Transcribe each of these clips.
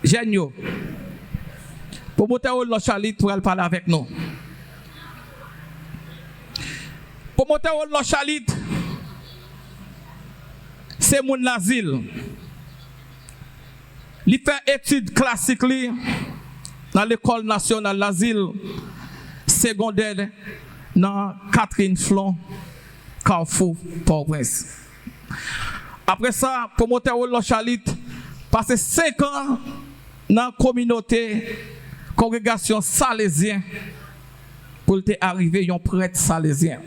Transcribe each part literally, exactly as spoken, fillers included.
Jèn yo, pwomotè Rolnor Charlite pral pale avèk nou. Pwomotè Rolnor Charlite se moun Lazil. Li fè etid klasik li nan Lekòl Nasyonal Lazil, segondè nan Catherine Flon, Kafou, Pòtoprens. Apre sa, pwomotè Rolnor Charlite pase senk an nan kominote kongregasyon salezyen pou l te arive yon prèt salezyen.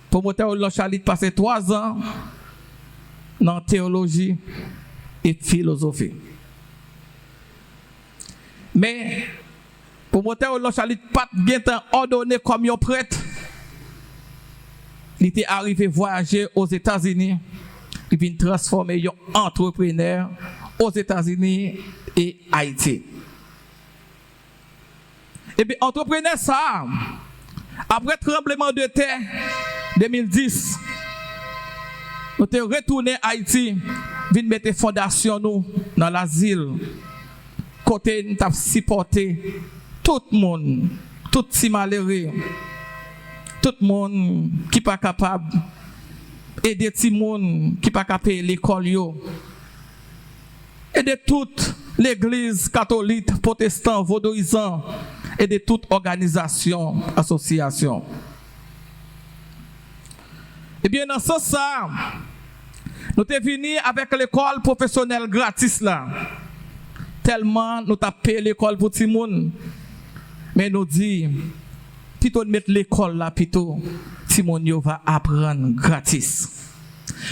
Pwomotè Rolnor Charlite pase twa zan nan teyoloji e filozofi. Men, pwomotè Rolnor Charlite pa t gentan òdone kòm yon prèt. Li te arive vwayaje Ozetazini, li vin transfòme yon antreprenè Ozetazini e Ayiti. Epi antreprenè sa a, apre tranbleman de tè de mil dis, nou te retounen Ayiti, vin mete fondasyon nou nan Lazil, kote n t ap sipòte tout moun, tout ti malere, tout moun ki pa kapab, ede timoun ki pa ka peye lekòl yo, ede tout legliz katolik, pwotestan, vodouyizan, ede tout òganizasyon, asosyasyon. Ebyen, nan sans sa a, nou te vini avèk lekòl pwofesyonèl gratis la. Tèlman nou t ap peye lekòl pou timoun, men nou di, pito n met lekòl la pito, timoun yo va aprann gratis.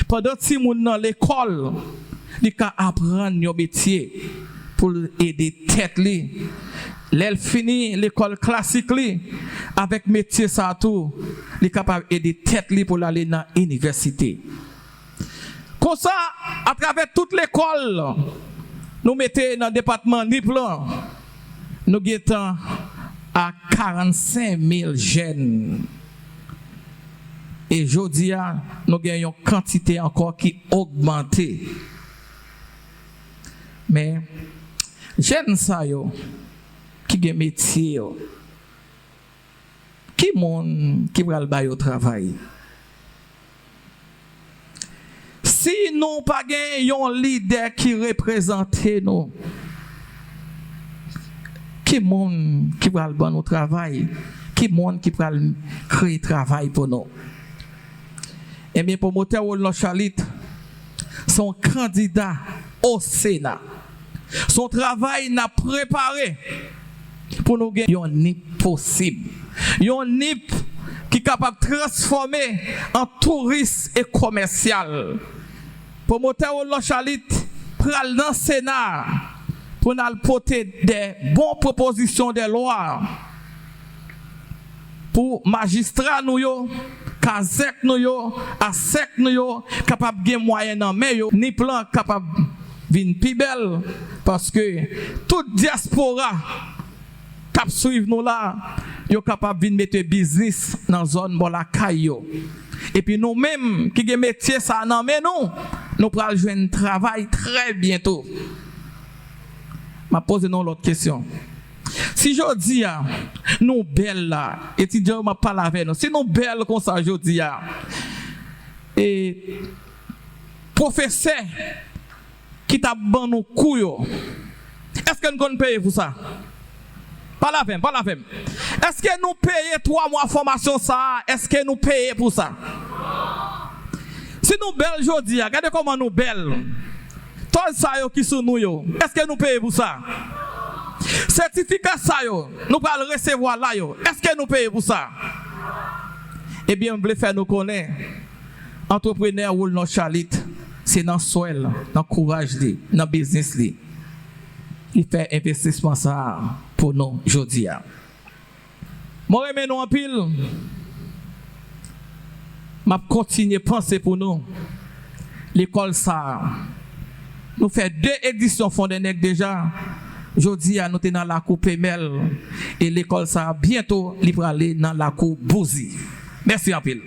Pandan timoun nan lekòl, li ka aprann yon metye pou l ede tèt li. Lè l fini lekòl klasik li, avèk metye sa a tou, li kapab ede tèt li pou l ale nan inivèsite. Konsa, atravè tout lekòl nou mete nan depatman Nip lan, nou gentan a karannsenk mil jèn. E jodi a, nou gen yon kantite ankò ki ogmante. Men, jèn sa yo ki gen metye yo, ki moun ki pral ba yo travay? Si nou pa gen yon lidè ki reprezante nou, ki moun ki pral ban nou travay? Ki moun ki pral kreye travay pou nou? Ebyen, pwomotè Rolnor Charlite se yon kandida o Sena. Se yon travay n ap prepare pou nou gen yon Nip posib. Yon Nip ki kapab transfòme an touris e komèsyal. Pwomotè Rolnor Charlite pral nan Sena a pou n al pote de bon pwopozisyon de lwa pou majistra nou yo, kazèk nou yo, asèk nou yo kapab gen mwayen nan men yo, Nip lan kapab vin pi bèl, paske tout dyaspora k ap swiv nou la, yo kapab vin mete biznis nan zòn bò lakay yo. Epi nou menm ki gen metye sa a nan men nou, nou pral jwenn travay trè byento. M ap poze nou yon lòt kesyon. Si jodi a, nou bèl la, etidyan yo m ap pale avè nou, si nou bèl konsa jodi a, e pwofesè ki t ap ban nou kou yo, èske n konn peye pou sa? Pale avè m, pale avè m. Èske nou peye twa mwa fòmasyon sa a? Èske nou peye pou sa? Si nou bèl jodi a, gade kòman nou bèl. Tòz sa yo ki sou nou yo, èske nou peye pou sa? Sètifika sa yo, nou pral resevwa la yo, èske nou peye pou sa? Ebyen, m vle fè nou konnen, antreprenè Rolnor Charlite, se nan swè l, nan kouraj li, nan biznis li, li fè envestisman sa a pou nou jodi a. Mwen renmen nou anpil. M ap kontinye panse pou nou. Lekòl sa a, nou fè de edisyon Fondènèg deja. Jodi a, nou te nan lakou Pemèl. E lekòl sa a, byento, li prale nan lakou Bouzi. Mèsi anpil.